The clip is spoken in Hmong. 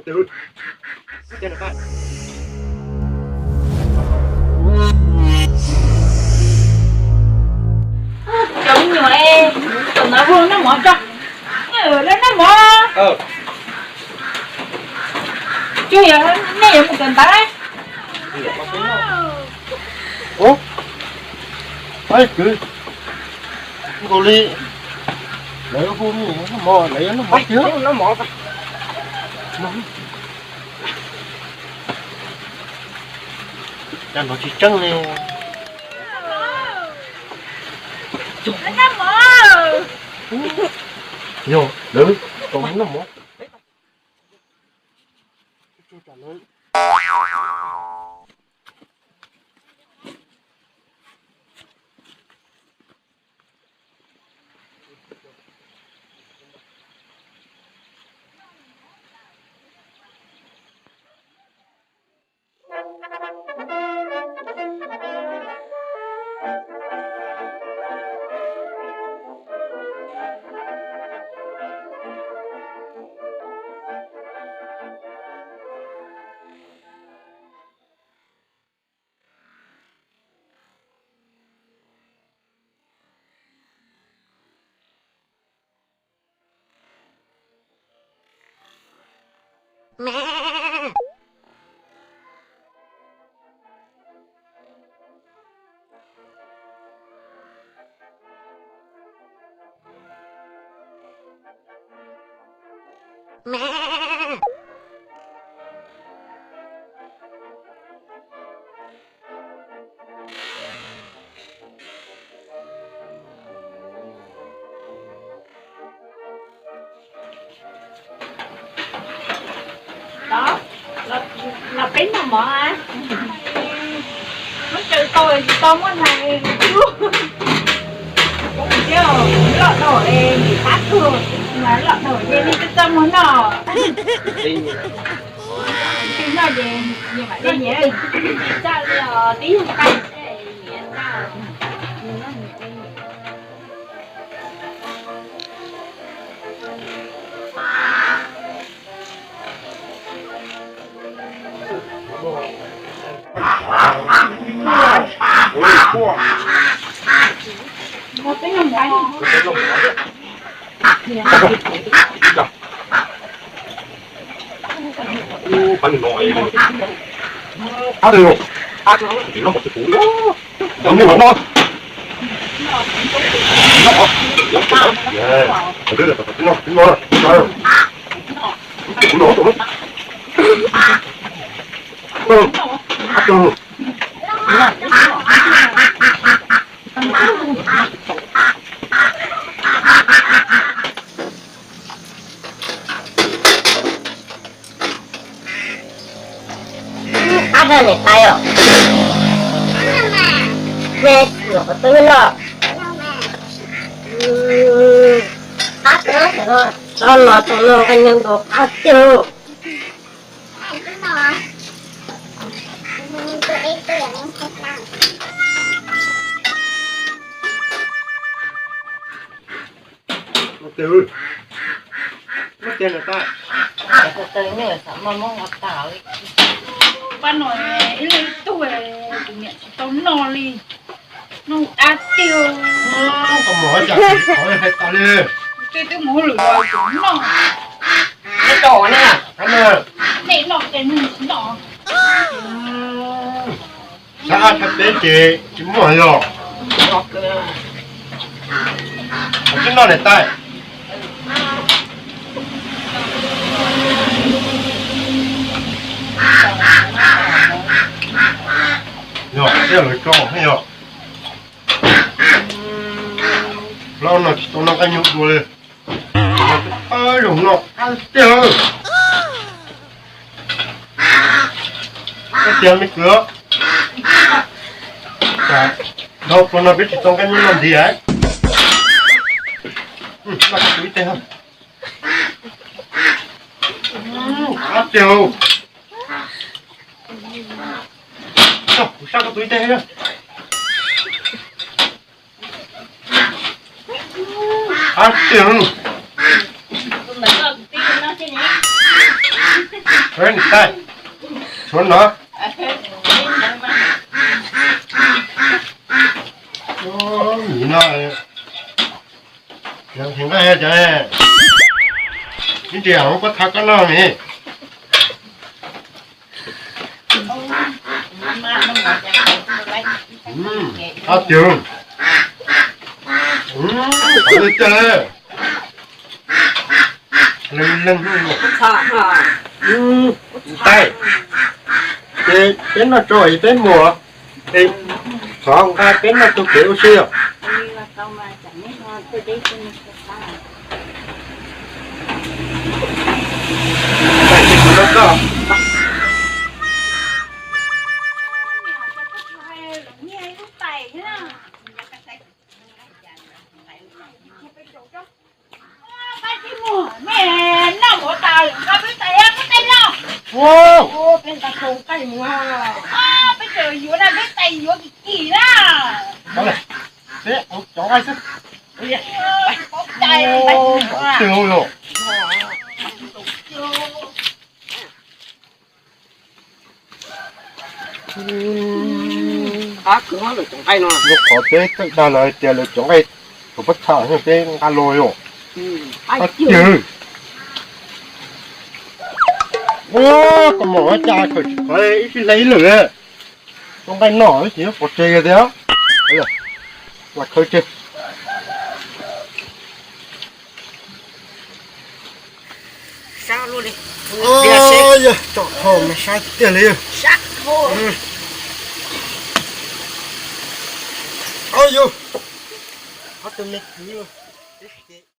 Cov me nyuam, tus no hu noj mov tso. Noj mov. Tsuas yog nej yuav mus kawm ntawv. Ub, ab kwv, nkaus li lawv hu noj mov, lawv yuav noj mov tiag. Cas no tsis tseeb li. Yog lawv tau noj mov. Los peb noj mov. Muab tsaws tau tsis tau muab hlais. Thiab loj dhau es nim qab tuag, loj dhau ces nej txaj muag noj. Tsis noj ces nyias mam noj nyias. Tsis txaj li os, tib yog nqaij thiab nyias txaj. Ab, niam tais os, nej nyuam qhuav twb noj. Ab, no tus no nqaij nyuj nkaus qab tiag. Pab no ib leeg tug, tus niam tsis tau noj li. Noj dab tiag. Tej twb mus hauj lwm los tseem noj. Nej noj ces nws tsis noj. Sab ab sab peb ces tsis muaj yog. Tsis noj niam tais. Yog tiag lawv tso yog. Plaub no tsis tau noj nqaij nyuj dua li. Zaum no qab tiag. Qab tiag me kwv. Dhau plaub no peb tsis tau nqaij nyuj noj ntiag. Noj kuv ib teg. Qab tiag. Kuv sab koj tus ib teg. Qab tiag. Peb niam tais, tshuav no. Miv no, heev nqaij cas, ib ntsis kuv tha koj noj miv. Ab cwg, qhov twg cag, leeg leeg. Tais, ces peb noj tso es peb mus, es thov nqa peb noj tug kev ua si os. Peb mus, nej noj mus tas, nqa peb tais, peb tais noj. Peb nqa tau nqaij mus, peb tseem yuav na, peb tais yuav kim kim na. Peb cov nqaij xwb. Peb tais, peb tais. Lub qhov peb txawj dag lawm tias lawv cov nqaij tus pob txha peb nqa los yom. Ab cwg, ua koj mom ua cas khaws tsis khov ib sij hlais ib lwm. Ua nqaij noj ib sim pov tseg tiag. Ua khaws tseg. Yog tsom ho mas sab tiag li. Au yus, qhov tus me kwv.